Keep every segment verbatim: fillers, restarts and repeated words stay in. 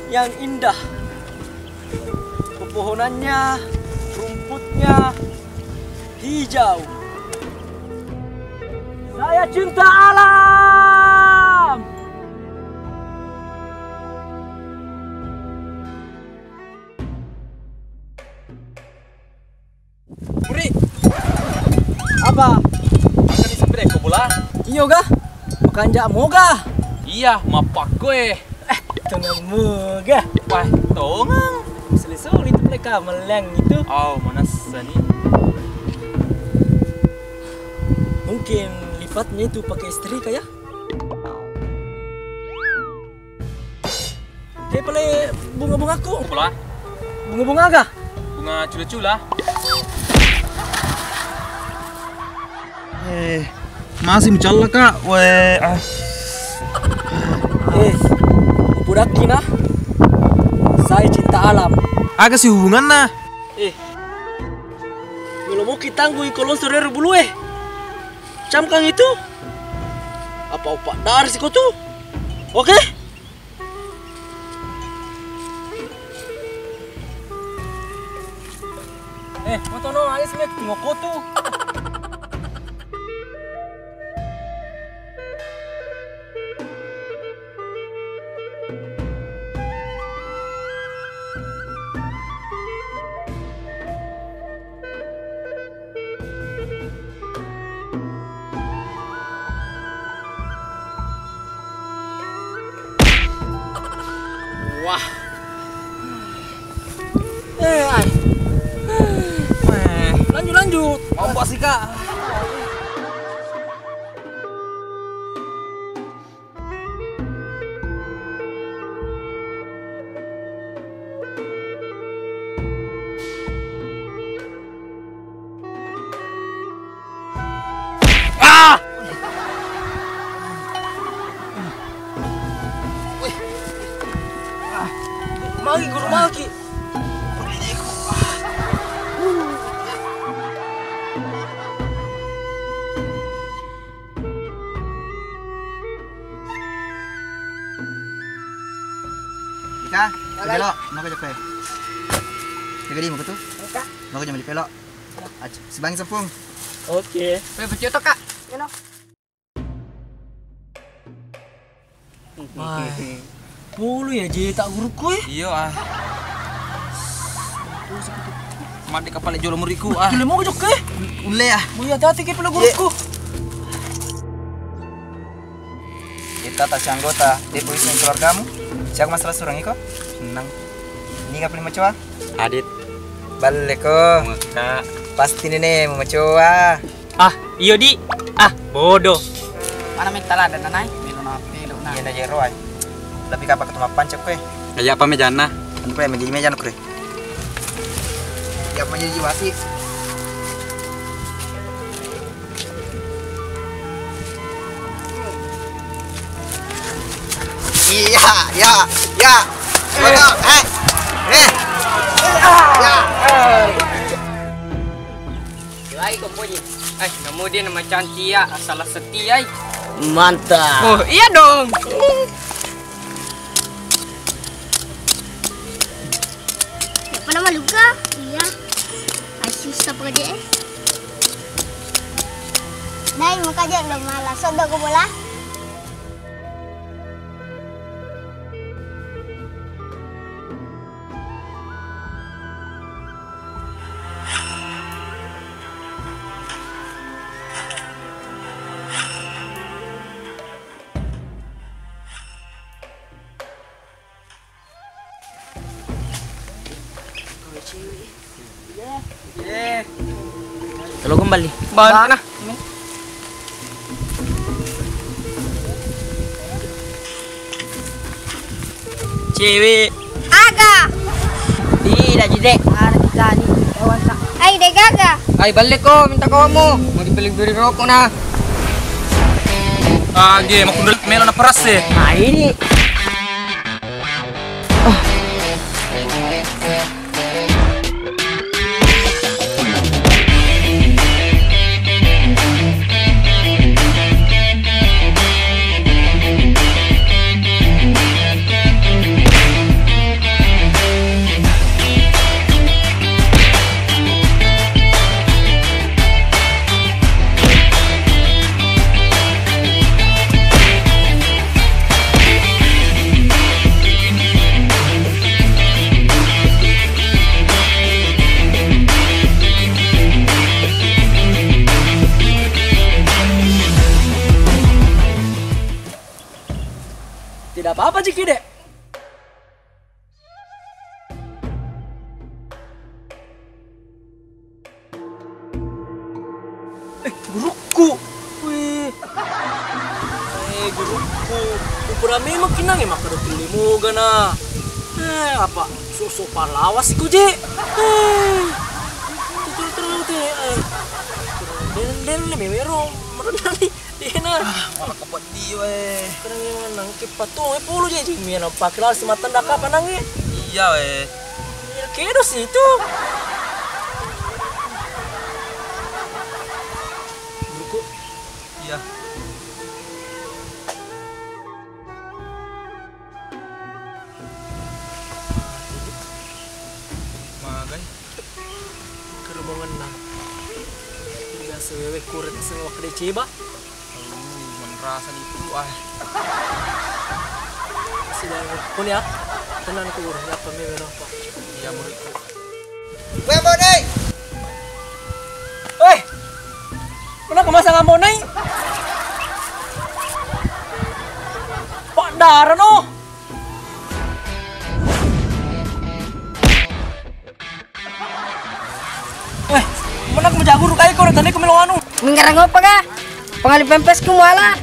yang indah. Pepohonannya, rumputnya hijau. Saya cinta alam. Muri. Apa? Makan di sempit ko bola. Iyo ga? Makan jak moga. Iya, mappakko eh. Eh, tongammu ga? Wah, tongang. Suli-suli tu mereka meleng itu. Oh, manassa ni. Mungkin lipatnya itu pakai setrika ya. He pale bunga-bungaku. Pula? Bunga-bunga aga? Bunga cula-cula. Eh, masih mencalla kak. Weh, ah. Eh, pudakki nah. Saya cinta alam. Aga sih hubunganna? Eh, melo moki tanggui kolong sorero bulu eh. Camkang itu. Apa upak dari siko tu? Oke? Eh, foto no, ayo sini tengok foto. Wah. Eh, ai. Eh. Lanjut, lanjut. Ompok sih, Kak. Ah! Magi guru magi. Ika, belok, mau ke jokoe. Jaga di, mau ke tu? Ika. Mau ke jam di pelok. Ac-, sibangi sepung. Oke. Weh, becio to, Kak. Yano. Wah. Pulu ya, je tak guruku, eh. Iya, ah. Madde kapale jolo muriku, ah. Kile mau ke jokoe? Ulle, ah. Oh iya, tati ke pula guruku. Kita tak anggota, dia polisi keluargamu. Siapa masalah surang iko? Senang. Ini kapal macoa? Adit. Balle ko. Muka. Pasti nene macoa. Ah, iyo di. Ah, bodoh. Mana minta lada nanai? Melo na, melo na. Iya na jero ai. Tapi kapa ketemu pancet kue? Aja apa mejana? Anu kue menjadi meja kue. Ya menjadi wasi. Iya, ya, ya. Bodoh, eh. Eh. Ya. Lagi kau puji. Eh, kamu dia nama cantik ya, salah setia. Mantap. Oh, iya dong. Apa nama Luka? Iya. Ai, susah apa dia, eh? Dai, maka dia lo malas. Sodo ko bola. Telo kembali. Bana. Cewek. Aga. Ih, dah jidek. Ada kita nih, kawan tak. Ai, dek aga. Ai, balik kok, minta kamu. Mau dibeli beli rokok nah. Age, mau kundul melo na peras eh. Nah, ini. Tidak apa-apa, Ciki, Dek. Eh, gurukku. Weh. Eh, gurukku. Kupura memang kinange makkeda tuli moga na. Eh, apa? Sosok pahlawan si kuje. Eh. Terus, terus, terus, eh. Den, den, memero. Merenang ni. Dena. Ah, malah kepedi wae. Kena memang nang ke patung e pulu je, je. Mina pakai lari si matang daka apa nange? Iya, weh. Iya, kedo situ. Buku. Iya. Magai. Kerubungan nang. Biasa wewe kuret sama wakde ceba. Aduh, menrasa ni pulu ah. Sudah, pun ya. Tenang ku guru, ya apa memang apa. Iya, muridku. Weh, Mbok Nai. Weh. Mana kemasangan Mbok Nai? Pak Dara no. Weh, mana aku menjagur kai kau tadi aku melo anu. Minggarang apa ga? Pengali pempes ku muala.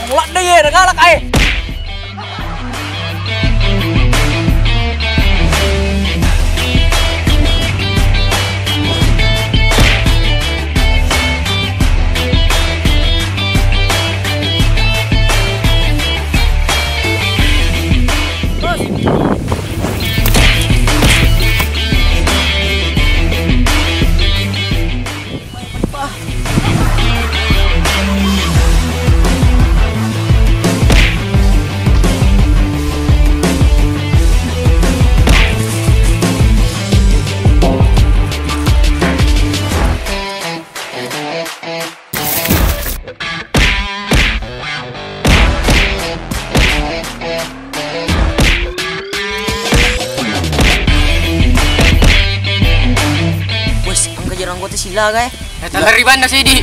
Mulak deh ye, galak ai. Wes, engka jero anggota silaga e. Eh, tallari banda sidi.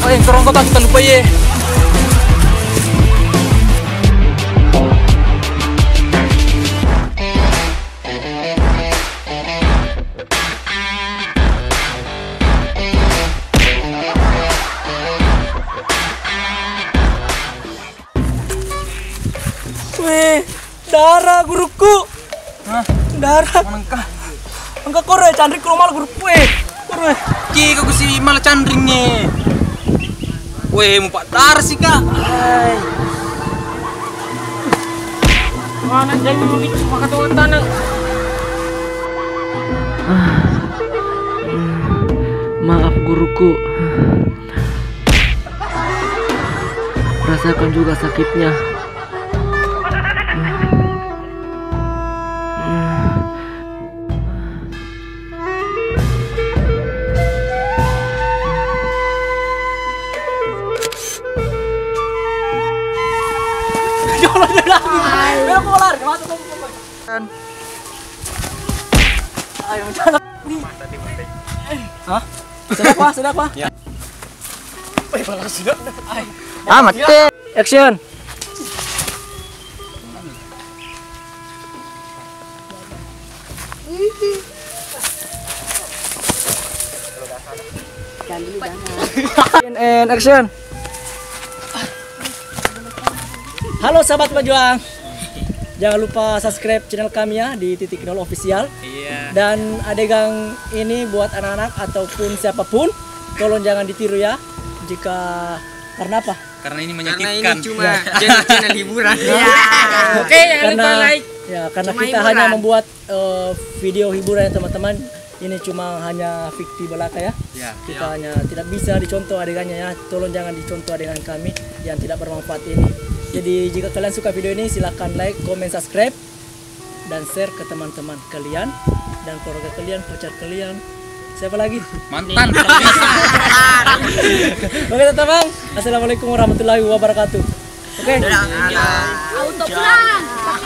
Oh, yang kerongkot tak kita lupa ye. Weh, Dara gurukku. Hah? Dara. Mana engka? Engka koro canring ke rumah gurukku eh. Koro eh. Ki kau kusi malah canring eh. Weh, mu Pak Dara sih kak. Hai. Mana jadi mami maka tuh tanah. Maaf gurukku. Rasakan juga sakitnya. Ayo, jalan. Hah? Sudah, Pak? Sudah, Pak? Ya. Ah, mati. Action. And action. Halo sahabat pejuang. Jangan lupa subscribe channel kami ya di Titik Nol Official. Iya. Dan adegan ini buat anak-anak ataupun siapapun, tolong jangan ditiru ya. Jika karena apa? Karena ini menyakitkan. Karena ini cuma channel-channel hiburan. Iya. Oke, jangan lupa like. Ya, karena kita hanya membuat eh, video hiburan ya teman-teman. Ini cuma hanya fiktif belaka ya. Ya. Kita hanya tidak bisa dicontoh adegannya ya. Tolong jangan dicontoh adegan kami yang tidak bermanfaat ini. Jadi jika kalian suka video ini, silahkan like, comment, subscribe, dan share ke teman-teman kalian dan keluarga kalian, pacar kalian, siapa lagi? Mantan. Oke, teman-teman, assalamualaikum warahmatullahi wabarakatuh. Oke. Auto pulang.